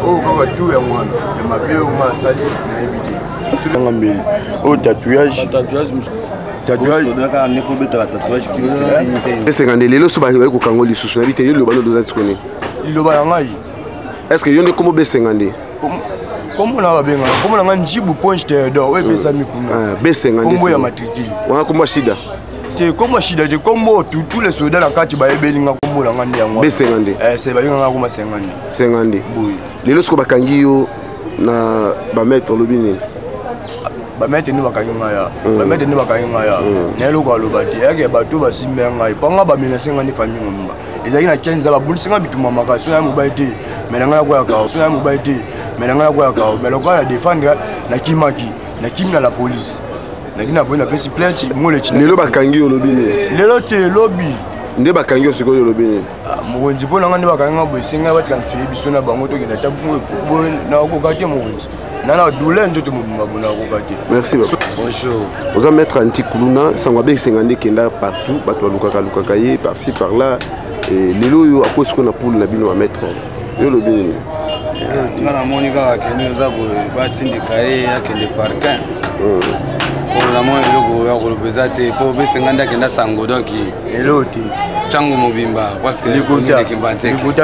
Oyo kaka tu yango wana ya mabe oyo nga asali, nayebi te. Nga mbeli oyo tatouage, tatouage. Esenga nde lelo so baye kokanga lisusu, nayebi te. Yo liloba nde oza tikoni? Liloba na ngai. Est ce que yo nde kombo Besenga nde? Kombo na babengaka, kombo na ngai Njibu Ponge Théodore, oyo epesami kuna. Besenga nde? Kombo ya matricule. Wana kombo ya shida? Te, kombo ya shida te. Kombo tous les soldats na kati bayebeli nga, kombo na nga nde yango. Besenga nde? Se babengaka koma Senga nde. Senga nde. Boye. Lelo siko bakangi yo na bamaître, olobi nini? Bamaître nde bakangi ngai ya, bamaître nde bakangi ngai ya. Na eloko aloba te, eyaki ya bato basimba ya ngai mpo nga bamenace ngai nde famille mobimba ezalaki na 15 ans, babundisi ngai bitumba makasi. So ya mobali te, me na ngai nakweyaka. So ya mobali te, me na ngai nakweyaka. Me lokola na défendre, nakimaki, nakimi na la police, nakimi na police, napesi plainte ngoleci. Lelo bakangi yo, olobi nini? Lelo te, lobi. Nde bakangi yo sikoyo, olobi nini? Mokonzi, mpo na ngai nde bakangi ngai boye, esengai batransfere biso na bango, tokende ata boye. Nakokoka te, mokonzi, na douleur nzoto mobimba boye, nakokoka te. Merci. Bonjour. Oza maître anti kuluna. Sango abekisenga nde kenda partout, bato balukaka lukaka ye par-ci par là. Lelo oyo akoyi sikoyo na poule na bino bamaître, yo olobi nini? Nga namoni kaka akende, eza boye, batindika ye akende parquet. Po namoni eloko ya koloba eza te, po besenga nde akenda sango, donc Eloko te. Ntango mobimba parce que Likuta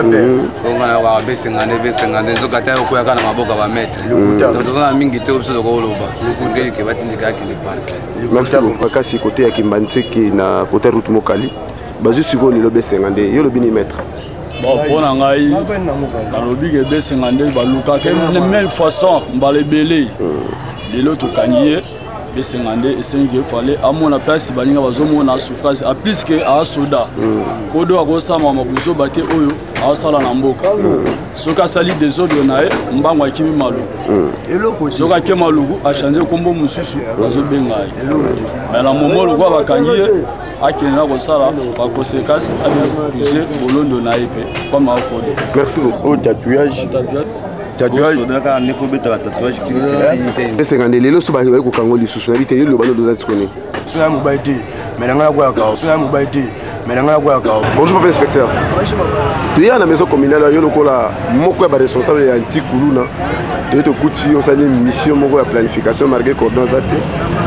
mpe onga na kaka besenga nde, besenga nde nzoka te okweyaka na maboko ya bamaître. Donc toza na mingi te, biso tokoloba esengeli batindika akende parquet. Merci beaucoup. Makasi kote ya Kimbanseke na kote route Mokali, bazwi sikoyo lelo Besenga nde. Yo olobi ni, maître? Bon, mpo na ngai nalobi ke Besenga nde balukaka même façon mbala ebele. Lelo tokangi ye. Besenga nde esengi ke fale amona place baninga bazomona souffrance, a plus ke asoda kodo akosala makambo buzoba te oyo aosala na mboka. Soki asali désordre na ye, mbango akimi Maluku. Soki ake Maluku, achange nkombo mosusu, bazobenga ye. Mais na momo lokola bakangi ye, akende na kosala baconséquence, abekuse bolondo na ye mpe comme akodo. Merci beaucoup. Oyo tatouage, tatouage. Esenga nde lelo so baye kokanga lisusu, nayebi te. Yo liloba nde oza tikoni? So ya mobali te, me na ngai nakweyaka. So ya mobali te, me na ngai nakweyaka. Bonjour papa inspecteur. Bonjour papa. Toya na maison communale, yo lokola moko ya baresponsable ya anti kuluna. Toye tokuti osali mission moko ya planification malgré cordon aza te.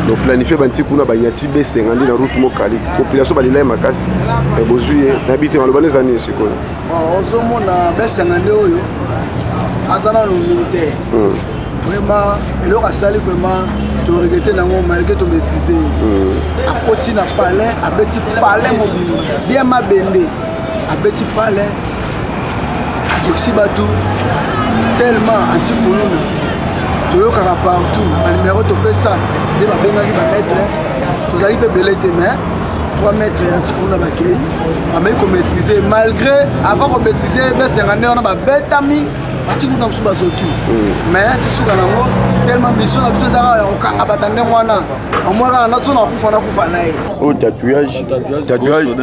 Donc planifie banti kuna banyati Besenga nde na route Mokali, population balela ye makasi, bozwi ye. Nayebi te maloba nde eza nini sikoyo? Ozomona Besenga nde oyo aza nano militaire. Vraiment, eloko asali, vraiment toregrete nango, malgré tomaîtrise ye. Akoti na palin, abeti palin mobimba bien, mabende abeti palin, azokisi bato tellement. Antikuluna toyokaka partout, banimero topesa nde babengaki bamaître, tozalaki mpe ebele te, mais 3 mètres ya antikuluna bakei, bameki komaîtrise. Malgré avant komaîtrise Besenga nde wana babetami, batikuluna mosusu bazoki, mais tosuka nango tellement mission na biso ezaka ya kokanga bato ndenge wana. Omoi kaka naso nakufa, nakufa na ye. Oyo tatouage, tatouage.